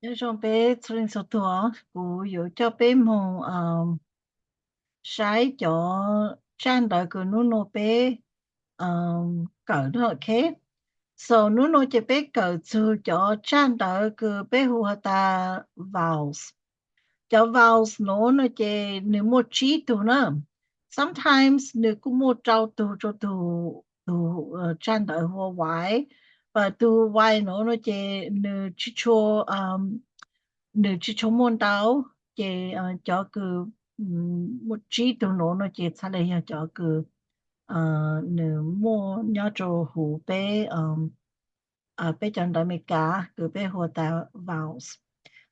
Nyob zoo peb txhua leej txhua tus, kuv yuav coj peb moog saib cov tsaj ntawv kws nub nua peb kawm no, ok. So nub nua ces peb kawm txug cov tsaj ntawv kws peb hu has tas vowels. Cov vowels nuav no ces nwg muaj tsib tug na. Sometimes nwg kuj muaj rau tug rua tug, tug tsaj ntawv hu ua Y, but tug Y nuav no ces nwg tsi tshua, nwg tsi tshua muaj ntau. Ces cov kws muaj tsib tug nuav no ces txhad le yog cov kws nwg muaj nyob rua huv peb, peb cov ntawv Amelikas kws peb hu tas vowels.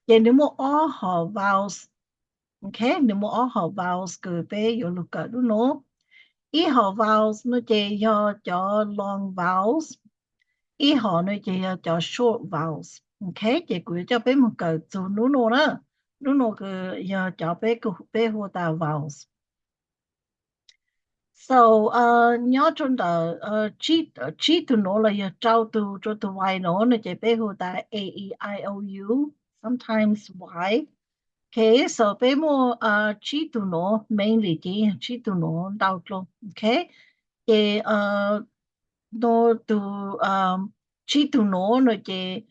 Ces nwg muaj ob hom vowels, ok, nwg muaj ob hom vowels kws peb yuav lug kawm nub nua. Ib hom vowels no ces yog cov long vowels, ib hom no ces yog cov short vowels, ok. Ces kuv yuav coj peb moog kawm txug nub nua na. Nub nua kws yog cov peb, peb hu tas vowels. So nyob rua ntawm tsib tug nuav los yog rau tug rua tug Y nuav no ces peb hu tas A, E, I, O, U, sometimes Y. Ok, so peb muaj tsib tug nuav, mainly ces yog tsib tug nuav ntau dlua, ok. Ces no tug tsib tug nuav no ces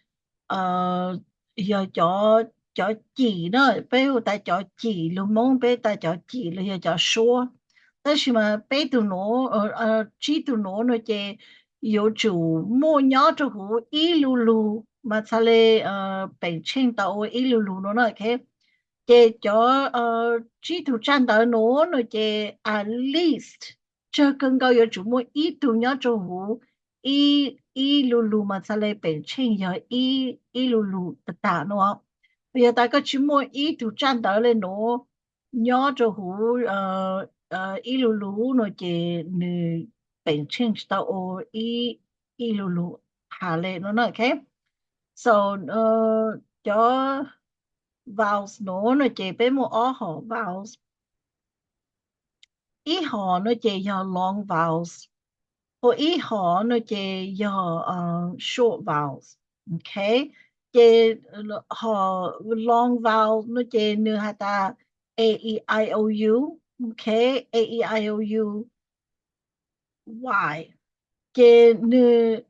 yog cov, cov cim na, peb hu tas cov cim, lug Moob peb tas cov cim los yog cov suab. Tab sis mas peb tug nuav, tsib tug nuav no ces yuav tsum muaj nyob rua huv ib lu lug mas txhad le peem tsheej tau ua ib lu lug no na, ok. Ces cov tsib tug tsaj ntawv nuav no ces at least tsawg kawg nkaus yuav tsum muaj ib tug nyob rua huv ib, ib lu lug mas txhad le peem tsheej yog ib, ib lu lug tag tag no. Yog tas koj tsi muaj ib tug tsaj ntawv le nuav nyob rua huv ib lu lug no ces nwg peem tsheej tsi tau ua ib, ib lu lug has le no na, ok. So cov vowels nuav no ces peb muaj ob hom vowels. Ib hom no ces yog long vowels, ho ib hom no ces yog short vowels, ok. Ces hom long vowels no ces nwg has tas A, E, I, O, U, ok, A, E, I, O, U, Y. Ces nwg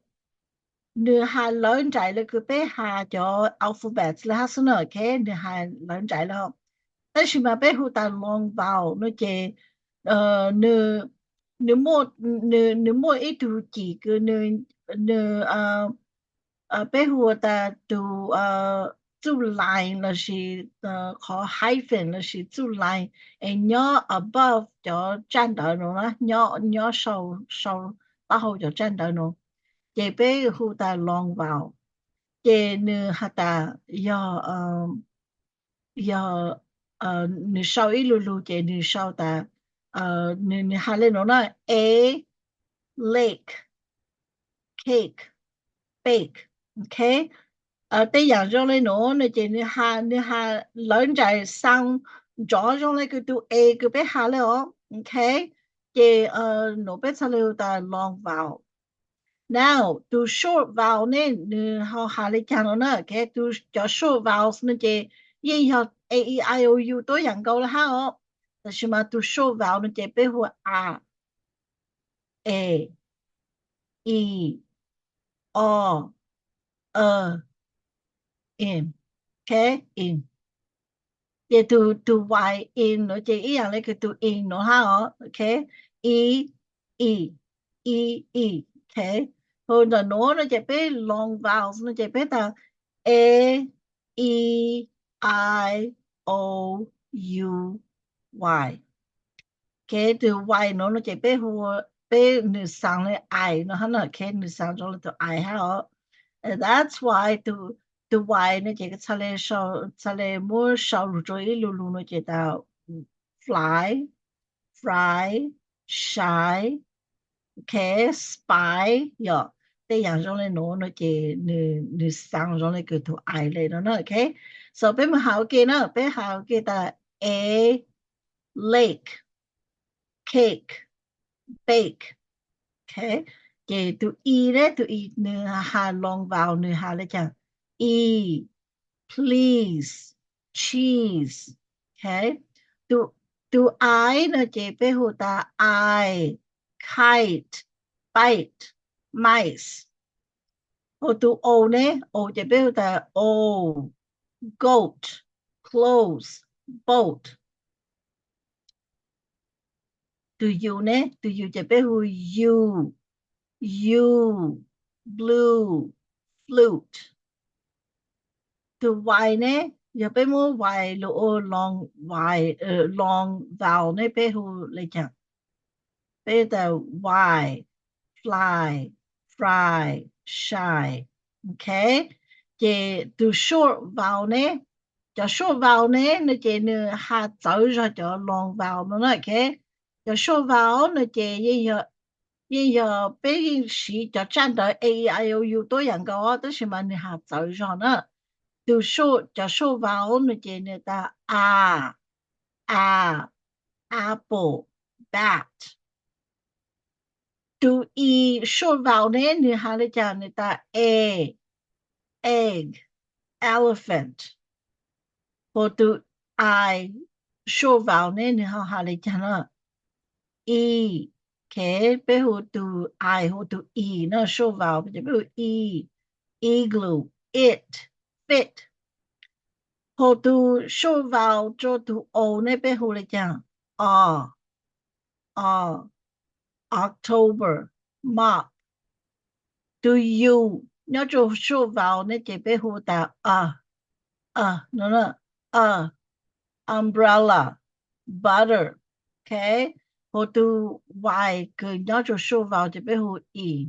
has lawv nraim le kws peb has cov alphabets le hab xwb na, ok, nwg has lawv nraim le. Tab sis mas peb hu tas long vowel no ces nwg, nwg muaj, nwg muaj ib tug cim kws nwg, nwg peb hu tas tug txuj line lossis qhov hyphen lossis txuj line es nyob above cov tsaj ntawv no na, nyob, nyob sau, sau taub hau cov tsaj ntawv no, ces peb hu tas long vowel. Ces nwg has tas yog, yog nwg sau ib lu lug ces nwg sau tas, nwg, nwg has le nuav na, A, lake, cake, bake, ok. Tej yaam zoo le nuav no ces nwg has, nwg has lawv nraim xaa nrov zoo le kws tug A kws peb has le os, ok. Ces nuav peb txhad le hu tas long vowel. Now tug short vowel ne nwg ho has le caag no na, ok. Tug, cov short vowels no ces yeej yog A, E, I, O, U tuab yaam nkaus le hab os. Tab sis mas tug short vowel no ces peb hu a, e, i, o, e, in, ok, in. Ces tug, tug y, in nuav ces ib yaam le kws tug in nuav hab os, ok. I, i, i, i, ok. Hu ntawm nuav no ces peb long vowels no ces peb tas e, i, i, o, u, y. Ok, tug y nuav no ces peb hu, peb nwg xaa le I no hab na, ok, nwg xaa zoo le tug I hab os. That's why tug, tug y no ces txhad le sau, txhad le muab sau lug rua ib lu lug no ces tas fly, fry, shy, ok, spy, yog tej yaam zoo le nuav no ces nwg xaa zoo le kws tug I le no na, ok. So peb moog has ua ke na, peb has ua ke tas e, lake, cake, bake, ok. Ces tug i ne, tug i nwg has long vowel nwg has le caag, i, please, cheese. Okay. Tus, tus I no ces peb hu tas I, kite, bite, mice. Ho tus O ne, O ces peb hu tas O, goat, clothes, boat. Tus U ne, tus U ces peb hu you, you, blue, flute. Tus Y ne, yog peb muab Y los ua long Y, long vowel ne peb hu li cas? Peb tas Y, fly, fry, shy. Ok, ces tus short vowel ne, cov short vowel ne no ces nws has txawv zog cov long vowel no na. Ok, cov short vowel no ces yeej yog, yeej yog peb yeej siv cov tsaj ntawv A, E, I, O, U tuab yam nkaus tab sis mas nws has txawv zog na. Tus short, cov short vowel no ces nws tas a, a, apple, bat. Tus E short vowel ne nws has li cas? Nws tas e, egg, elephant. Ho tus I short vowel ne nws ho has li cas no? E, ok, peb hu tus I hu tus E no, short vowel ces peb hu E, igloo, it, fit. Ho tus short vowel rau tus O ne peb hu li cas? O, o, October, mop. Tus U nyob rau short vowel ne ces peb hu tas a, a no, a, umbrella, butter. Ok, ho tus Y kws nyob rau short vowel ces peb hu E,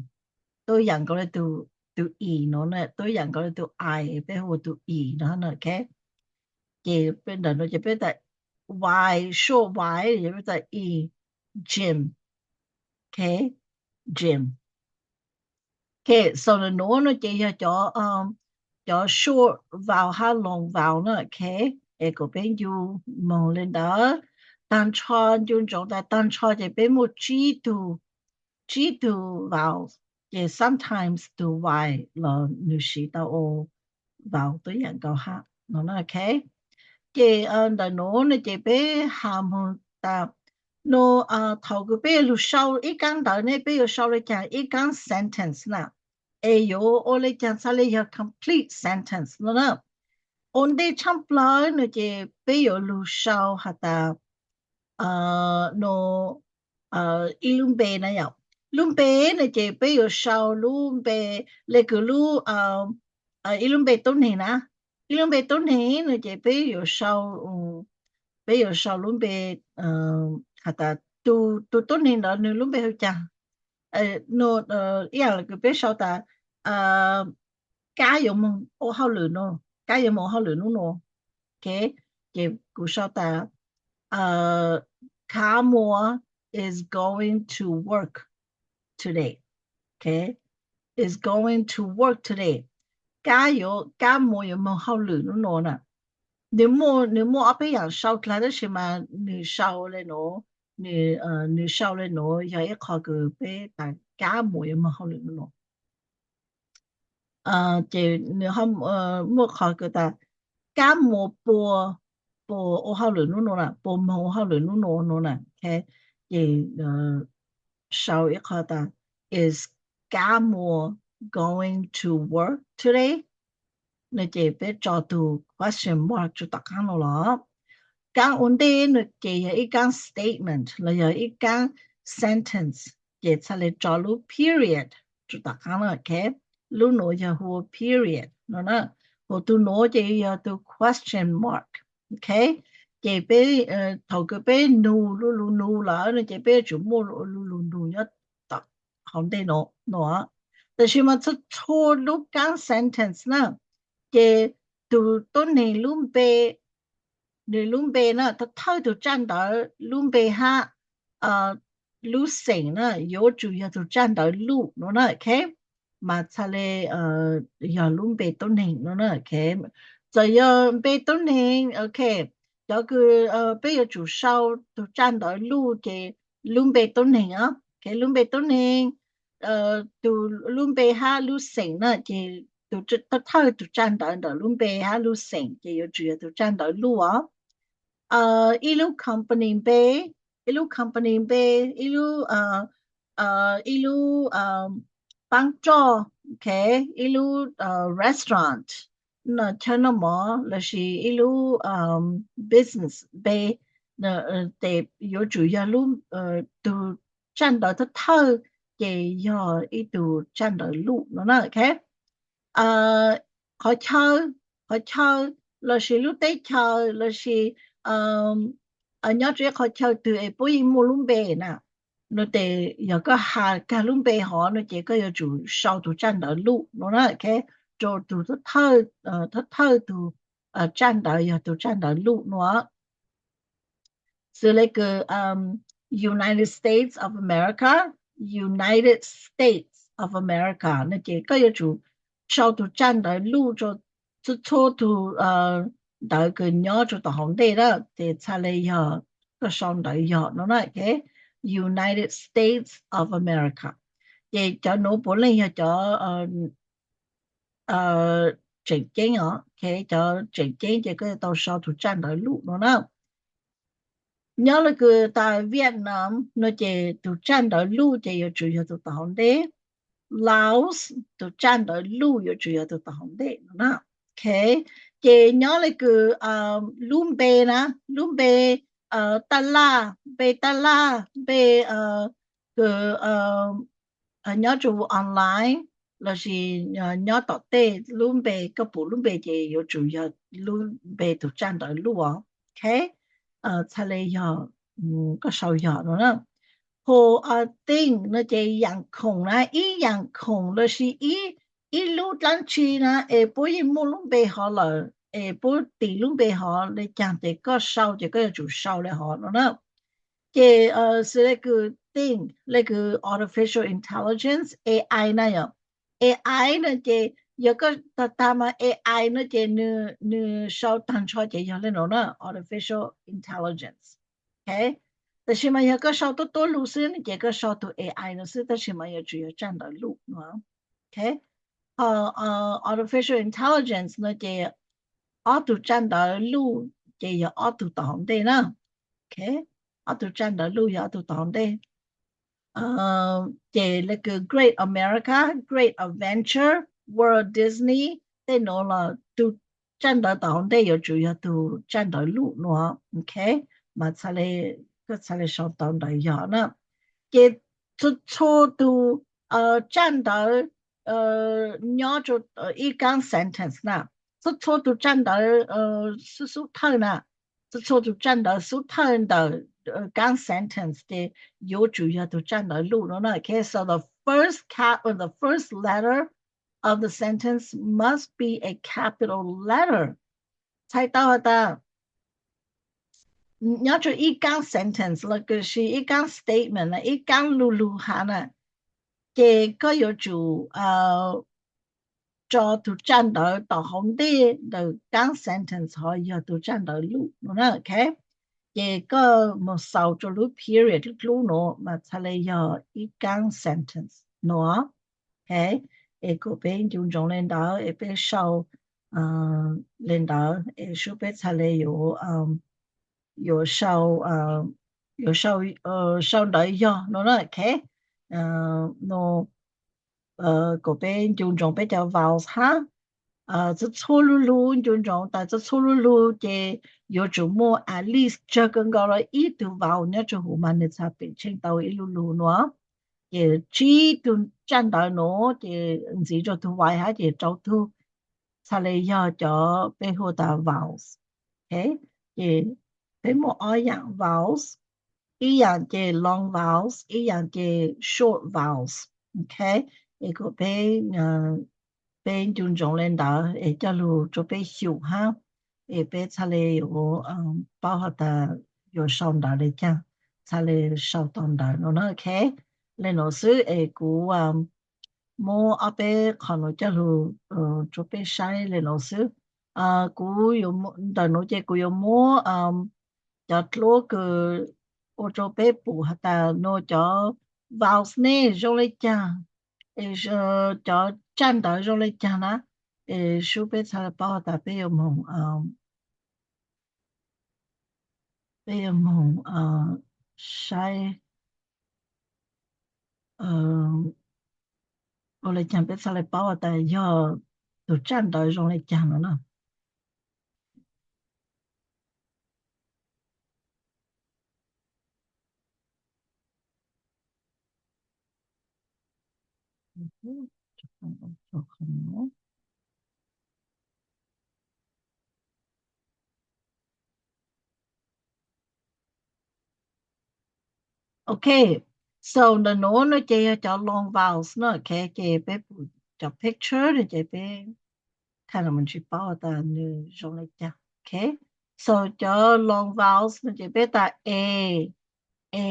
tuab yam nkaus li tus, tus E no, tuab yam nkaus li tus I peb hu tus E no. Ok, ces ntawm no ces peb tas Y, short Y, peb tas E, gym. Ok, gym. Ok, so ntawm nuav no ces yog cov, cov short vowel hab long vowel na. Ok, es kuas peb ncu moog le ntawd. Taag nrho, ncu ntsoov tas taag nrho ces peb muaj tsib tug, tsib tug vowel, ces sometimes tus Y los nws siv tau ua vowel tuab yam nkaus hab no na. Ok, ces ntawm nuav no ces peb has moog tas no, thaum kws peb yuav lug sau ib kaab ntawv ne peb yuav sau le caag ib kaab sentence na, es yuav ua le caag txhad le yog complete sentence no na. Ua ntej tshaaj plawg no ces peb yuav lug sau has tas no, ib lub npe na yom. Lub npe no ces peb yuav sau lub npe le kws lub, ib lub npe tuab neeg na, ib lub npe tuab neeg no ces peb yuav sau, peb yuav sau lub npe has tas tus, tus tuab neeg ntawd nws lub npe hu caag. No, ib yaam le kws peb sau tas Kab yuav moog ua hauj lwm no, Kab yuav moog ua hauj lwm nub nua. Ok, ces kuv sau tas Kab Muas is going to work today. Ok, is going to work today. Kab yuav, Kab Muas yuav moog hauj lwm nub nua na. Nws muaj, nws muaj ob peb yaam sau dlaag tab sis mas nws sau le nuav, nws, nws sau le nuav yog ib qho kws peb tas Kab Muas yuav moog hauj lwm nub nua. Ces nws muaj qhov kws tas Kab Muas puas, puas ua hauj lwm nub nua na, puas moog ua hauj lwm nub nua no na. Ok, ces sau ib qho tas is Kab Muas going to work today no ces peb tso tug question mark rua tom qaab no los. Kaab ua ntej no ces yog ib kaab statement los yog ib kaab sentence, ces txhad le tso lub period rua tom qaab no. Ok, lub nuav yog hu ua period no na, hu tug nuav ces yog tug question mark. Ok, ces peb, thaum kws peb nug lub lug nug lawm no ces peb yuav tsum muaj lub lug nug nyob tom hauv ntej no. Tab sis mas txhua txhua lub kaab sentence na, ces tug tuab neeg lub npe, nws lub npe na, thawj tug tsaj ntawv lub npe hab lub xeem na yuav tsum yog tug tsaj ntawv luj no na. Ok, mas txhad le yog lub npe tuab neeg no na. Ok, txawm yog npe tuab neeg, ok, cov kws peb yuav tsum sau tug tsaj ntawv luj ces lub npe tuab neeg, ok, lub npe tuab neeg, tug lub npe hab lub xeem na ces tus thawj tus tsaj ntawv ntawm lub npe hab lub xeem ces yuav tsum yog tus tsaj ntawv luj os. Ib lub company npe, ib lub company npe, ib lub, ib lub paab roj, ib lub restaurant, chaw noj mov lossis ib lub business npe, tes yuav tsum yog lub, tus tsaj ntawv thawj thawj ces yog ib tug tsaj ntawv luj no na. Qhov chaw, qhov chaw lossis lub teb chaws lossis nyob rau ib qhov chaw twg es puab yeej muaj lub npe na, no tes yog koj has kag lub npe hov no ces koj yuav tsum sau tus tsaj ntawv luj no na, rau tus thawj thawj tus tsaj ntawv yog tus tsaj ntawv luj no. Xws le kws United States of America, United States of America no ces koj yuav tsum sau tus tsaj ntawv luj rau txhua txhua tus ntawv kws nyob rau tom hauv ntej na, ces txhaj le yog koj sau ntawv yog no na, United States of America. Ces cov nuav puav leej yog cov tseem ceeb os, cov tseem ceeb ces koj yuav tau sau tus tsaj ntawv luj no na. Nyob le kws tas Vietnam no ces tus tsaj ntawv luj ces yuav tsum yog tus tom hauv ntej. Laos, tus tsaj ntawv luj yuav tsum yog tus tom hauv ntej no na. Ces nyob le kws lub npe na, lub npe taj laj, npe taj laj, npe kws nyob rau online lossis nyob tom tej, lub npe koj pum lub npe ces yuav tsum yog lub npe tus tsaj ntawv luj os. Txhaj le yog koj sau yog no na. Ho thing no ces yaam khoom na, ib yaam khoom lossis ib, ib lub dlaab tsi na es puab yeej muaj lub npe hov lawm es puab tis lub npe hov le caag ces koj sau ces koj yuav tsum sau le hov no na. Ces xws le kws thing, le kws artificial intelligence, A I na yom. A I no ces yog koj tag tag mas A I no ces nws sau tag nrho ces yog le nuav na, artificial intelligence. Tab sis mas yog koj sau tuab tuab lug xwb no ces koj sau tus A I no xwb, tab sis mas yuav tsum yog tsaj ntawv luj no. Ho artificial intelligence no ces ob tug tsaj ntawv luj ces yog ob tug tom hauv ntej na. Ob tug tsaj ntawv luj yog ob tug tom hauv ntej. Ces le kws Great America, Great Adventure, Walt Disney, tej nuav los tus tsaj ntawv tom hauv ntej yuav tsum yog tus tsaj ntawv luj no, mas txhaj le, koj txhaj le sau tau ntawv yog na. Ces txhua txhua tus tsaj ntawv nyob rau ib kaab sentence na, txhua txhua tus tsaj ntawv xub xub thawj na, txhua txhua tus tsaj ntawv xub thawj ntawm kaab sentence ces yuav tsum yog tus tsaj ntawv luj no na. Okay, so the first cap or the first letter of the sentence must be a capital letter. Txhais tau has tas nyob rau ib kaab sentence lossis ib kaab statement na, ib kaab lug lug has na, ces koj yuav tsum tso tus tsaj ntawv tom hauv ntej ntawm kaab sentence hov yog tus tsaj ntawv luj no na. Okay, ces koj moog xaus rau lub period lub dlub nuav mas txhaj le yog ib kaab sentence nuav. Okay, es kuas peb ncu ntsoov le ntawd es peb sau le ntawd es sub peb txhaj le yuav, yuav sau, yuav sau, sau ntawv yog no na. Okay, no kuas peb ncu ntsoov peb cov vowels hab. Txhua txhua lub lug, ncu ntsoov tas txhua txhua lub lug ces yuav tsum muaj at least tsawg kawg nkaus los ib tug vowel nyob rau huv mas nws txhaj pem tsheej tau ib lub lug nuav. Ces tsib tug tsaj ntawv nuav ces ntxiv rau tug y hab ces rau tug txhaj le yog cov peb hu tas vowels. Okay, ces peb muaj ob yaam vowels, ib yaam ces long vowels, ib yaam ces short vowels. Okay, es kuas peb, peb ncu ntsoov le ntawd es coj lug rua peb xyum hab, es peb txhaj le yuav paub has tas yuav sau ntawv le caag, txhaj le sau tau ntawv no na. Okay, le nuav xwb es kuv muab ob peb qhov nuav coj lug rua peb saib le nuav xwb. Kuv, ntawm nuav ces kuv yuav muab cov dluab kws ua rua peb pum has tas nuav cov vowels ne zoo le caag, cov tsaj ntawv zoo le caag na. es sub peb txhaj le paub tas peb yuav moog, peb yuav moog saib ua le caag peb txhaj le paub tas yog tug tsaj ntawv zoo le caag no na. Ok, so ntawm nuav no ces yog cov long vowels na, ok, ces peb pum cov picture no ces peb thaij los mus ntsib paub tas nws zoo le caag. Ok, so cov long vowels no ces peb tas a, a,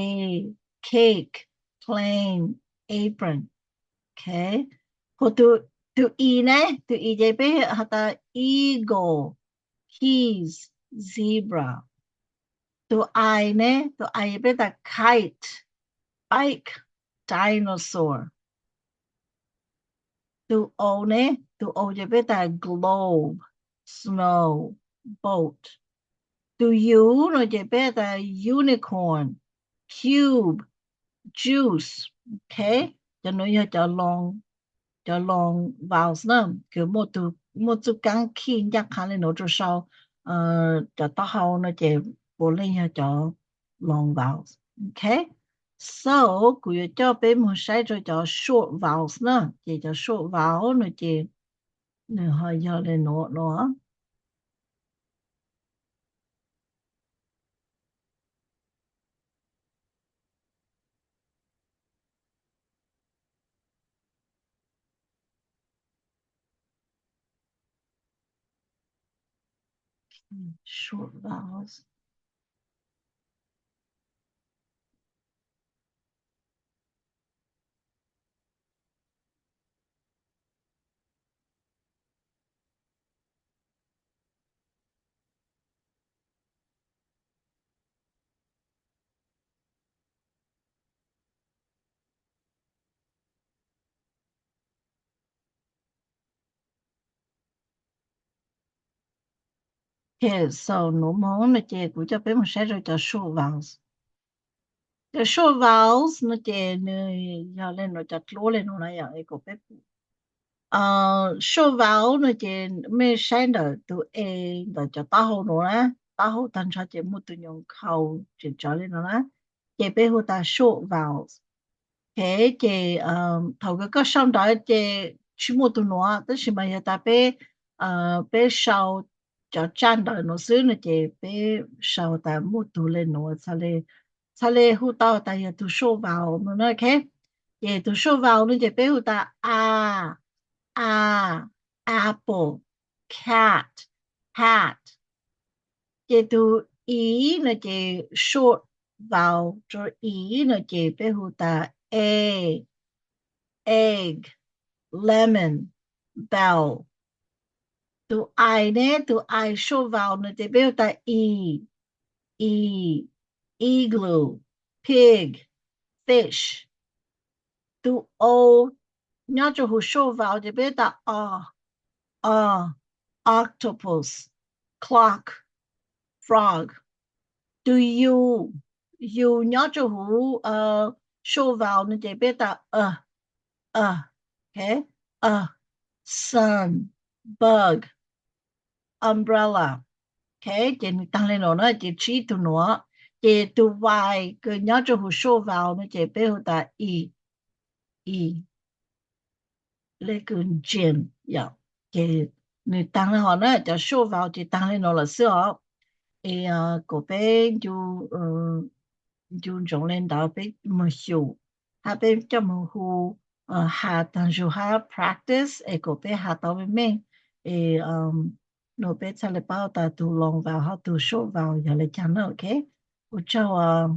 cake, plane, apron. Ok, ho tug i ne, tug i ces peb has tas eagle, keys, zebra. Tug i ne, tug i peb tas kite, bike, dinosaur. Tug o ne, tug o ces peb tas globe, snow, boat. Tug u no ces peb tas unicorn, cube, juice. Ok, cov nuav yog cov long, cov long vowels na, kws muaj tug, muaj txuj kaab khij ncaaj qha le nuav rua sau cov taub hau no ces puav leej yog cov long vowels. Ok, so kuv yuav coj peb moog saib rua cov short vowels na, ces cov short vowels no ces nws ho yog le nuav no. Short vowels. Ok, so nuav moog no ces kuv coj peb moog saib rua cov short vowels. Cov short vowels no ces nws yog le nuav cov dluab le nuav na yom, es kom peb pum. Short vowel no ces mej saib ntawm tug a ntawm cov taub hau nuav na, taub hau taag nrho ces muaj tug nyuas nkhaus tseem tsawv le nuav na, ces peb hu tas short vowels. Ok, ces thaum kws koj sau ntawv ces tsi muaj tug nuav, tab sis mas yog tas peb, peb sau cov tsaj ntawv nuav xwb no ces peb sau tas muaj tug le nuav, txhaj le hu tau tas yog tug short vowel no na. Ok, ces tug short vowel no ces peb hu tas a, a, apple, cat, hat. Ces tug i no ces short vowel rua i no ces peb hu tas a, egg, lemon, bell. Tug i ne, tug i short vowel no ces peb hu tas i, i, igloo, pig, fish. Tug o nyob rua huv short vowel ces peb tas o, o, octopus, clock, frog. Tug u, u nyob rua huv short vowel no ces peb tas a, a, ok, a, sun, bug, umbrella. Ok, ces nws taag le nuav na, ces tsib tug nuav. Ces tug y kws nyob rua huv short vowel no ces peb hu tas i, i, le kws jin yom. Ces nws taag le hov na, cov short vowel ces taag le nuav lawm xwb os. Es kom peb ncu ntsoov le ntawd peb moog xyum, hab peb coj moog hu, has taag zug hab practice es kom peb has tau meej meej, es nua peb txhaj le paub tas tug long vowel hab tug short vowel yog le caag na. Ok, ua tsaug os.